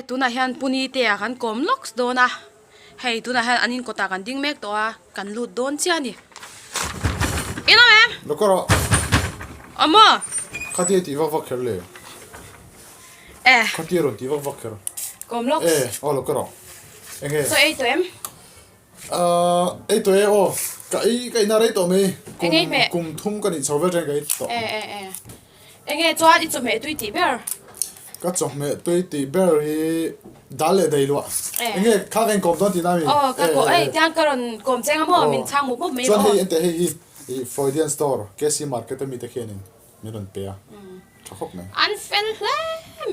tunah hian Puni te ah kan kawm lawk dawn a, hei tunah hian an in kawtah kan ding mek tawh a, kan lut dawn chiah a ni. In awm em? Lo ka rawh. Awm maw? Khatia tih vak vak kher le. E. Khatia rawn tih vak vak kher. Kawm lawk. E, aw lo ka rawh. Enge? Chaw ei tawh em? Ahh, ei tawh e aw. Ka ei, ka ina rei tawh mai. Enge i hmeh? Kum thum ka nih chho vel reng ka ei tawh. E e e. Enge chuan i chawhmeh tui tih ber? Ka chawhmeh tui tih ber hi dal leh dei luah. Enge kha ka inkawm dawn tihna mi? Aw ka kawm, hei tiang ka rawn kawm cheng a maw min chhang mup mup mai aw. Chuan hei enteh hei hi i Freudian store KC market a mite khianin min rawn pe a, tha khawp mai. An fel hle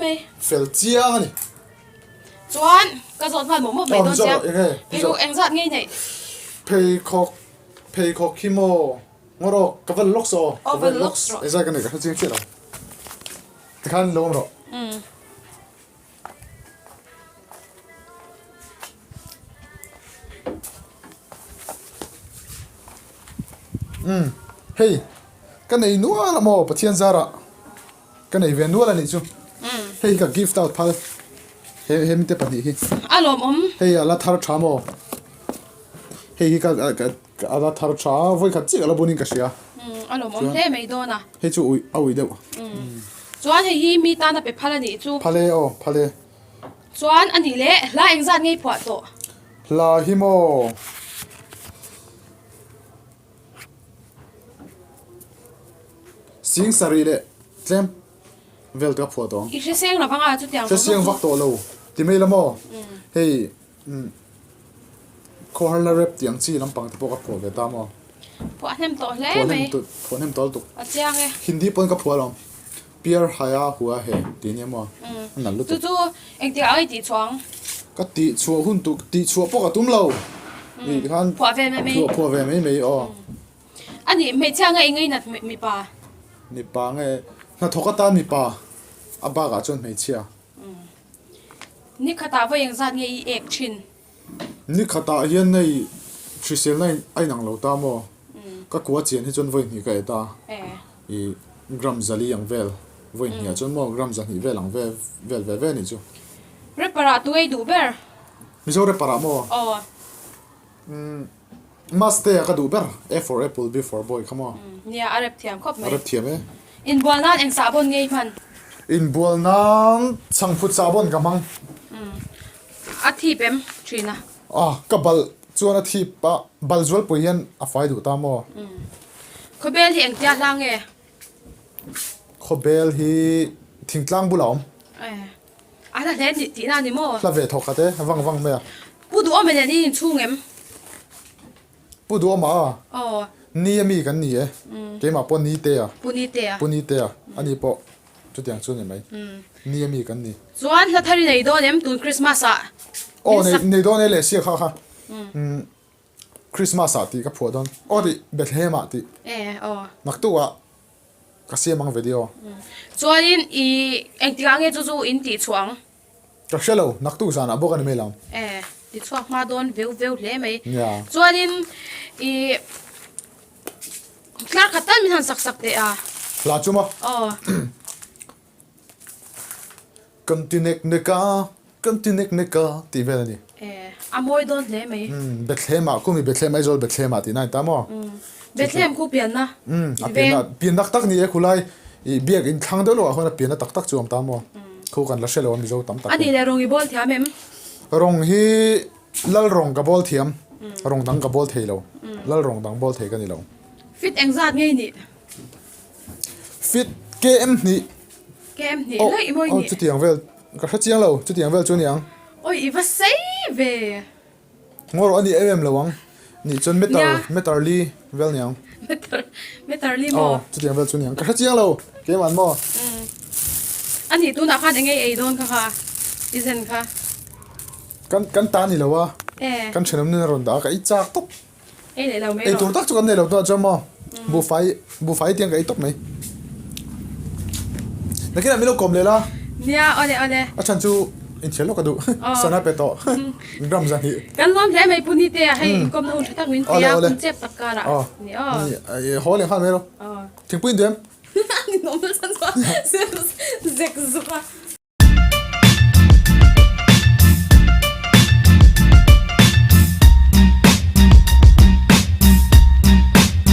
mai. Fel chiang a ni. Chuan ka zawt nghal mup mup mai dawn chiang. Pheikhawk engzat ngei neih? Pheikhawk, pheikhawk hi maw? Ngaw rawh, ka va lawk saw aw. Aw, va lawk rawh. Ezai ka nei ka hre chiang chiah lo. Tikhan lo awm rawh. Umm, hei, ka nei nual a maw Pathian zarah ka nei ve nual a nih chu. Hei hi ka gift out phal, he he mite pahnih hi. A lawmawm. Hei a la thar tha maw? Hei hi ka ka. A la thar tha a, vawikhat chiah ka la bunin ka hria. Umm, a lawmawm hle mai dawn a. Hei chu ui, a ui deuh. Umm, chuan hei hi mi tana pe phal a nih chu. Phal e aw, phal e. Chuan a nih leh, hla engzat ngei phuah tawh? Hla hi maw? Sing sarih leh tlem vel te ka phuah tawh ang. I hreseng lo vang a, chutiang zawng zawng chu. Hreseng vak tawh lo, ti mai la maw? Hei. Umm khawhar la rep tih ang chi lampang te pawh ka phuah ve ta maw? Phuah hnem tawh hle mai. Phuah hnem tawh lutuk. A chiang e. Hindi pawn ka phuah alawm. Pyar haya hua he tih nia maw? A nalh lutuk. Chu chu engtikah ang i tih chhuah ang? Ka tih chhuah hun tuk tih chhuah pawh ka tum lo. Ih tikhan Phuah ve mai mai. Phuah ve mai mai aw. A nih hmeichhia nge i ngainat mipa? Mipa nge hnathawk atan mipa a bakah chuan hmeichhia. Ni khatah vawi engzat nge i ek thin? Ni khatah hian hei hriselna a inang lo ta maw? Ka kua chian hi chuan vawi hnih ka et a, i gram zali ang vel, vawi hnih ah chuan maw gram zahnih vel ang vel vel ve ve anih chu. Rapper ah tu ei duh ber? Mizo rapper ah maw? Aw. Maste a ka duh ber, A for apple, B for boy kha maw? Nia, a rep thiam khawp mai. A rep thiam e. Inbual nan eng sahbawn nge i hman? Inbual nan chhangphut sahbawn ka hmang. A thip em thin a? Ah, ka bal chuan a thip a, bal zualpui hian a fai duh ta maw? Khawbel hi engtia hla nge? Khawbel hi thingtlang bulah a awm. A hla hle tihna a ni maw? Hla ve thawk khat e, vang vang mai a. Pu Duhawma nen i inchhung em? Pu Duhawma a? Aw. Ni a mi kan ni e. Keimah pawh Ni te a. Pu Ni te a. Pu Ni te a. Ani pawh chutiang chu a ni mai. Ni a mi kan ni. Chuan hla thar i nei dawn em tun Christmas ah? Aw nei nei dawn e leh sia kha kha. Christmas ah tih ka phuah dawn. Aw tih Bethlehem ah tih. E aw. Naktuk ah ka siam ang video. Chuanin i engtikah nge chu chu in tih chhuah ang? Ka hre lo, naktuk zanah bawk a ni mai lo. E, ti chhuak hma dawn veu veu hle mai. Nia. Chuanin i tlar khat tal min han sak sak teh a. Hla chu maw? Aw. Kan ti nek nek a, kan ti nek nek a tih vel a ni. E, a mawi dawn hle mai. Umm, Bethlehem ah, kumi Bethlehem, Aizawl Bethlehem ah tih na a ni ta maw? Umm, Bethlehem khu pianna. Umm, a pianna, pianna tak tak ni e khulai i biak in thlang deuh loh ah khuan a pianna tak tak chu a awm ta maw? Khu kan la hre lo a Mizo tam tak A nih leh rawng i bawl thiam em? Rawng hi lal rawng ka bawl thiam, rawng dang ka bawl thei lo, lal rawng dang bawl thei ka ni lo. Fit engzat ngei nih? Fit KM hnih. KM hnih laih mawi nih. Aw chutiang vel ka hre chiang lo chutiang vel chu aniang. Oi i va sei ve. Ngaw rawh a ni em em lo ang. Nih chuan meter meter li vel niang. Meter meter li maw? Aw chutiang vel chu aniang ka hre chiang lo keimah an maw. A nih tunah khan eng ei ei dawn kha kha i zen kha. Kan kan ta ni lo a. Kan thenawm nun a rawn dah a ka ei chak tawp. Ei leh lo mai rawh. Ei tur tak chu kan nei lo tunah chuan maw buhfai buhfai tiang ka ei tawp mai. Nakinah min lo kawm leh la. Nia awle awle. A chhan chu inthian lawk ka duh sana pe tawh gram zahnih. Kan lawm hle mai Puni te a hei inkawmna hun tha tak min pe a kum chep tak karah ni aw. Haw leh nghal mai rawh. Thingpui in duh em? Ni nawm nasa chuan zek zuk a.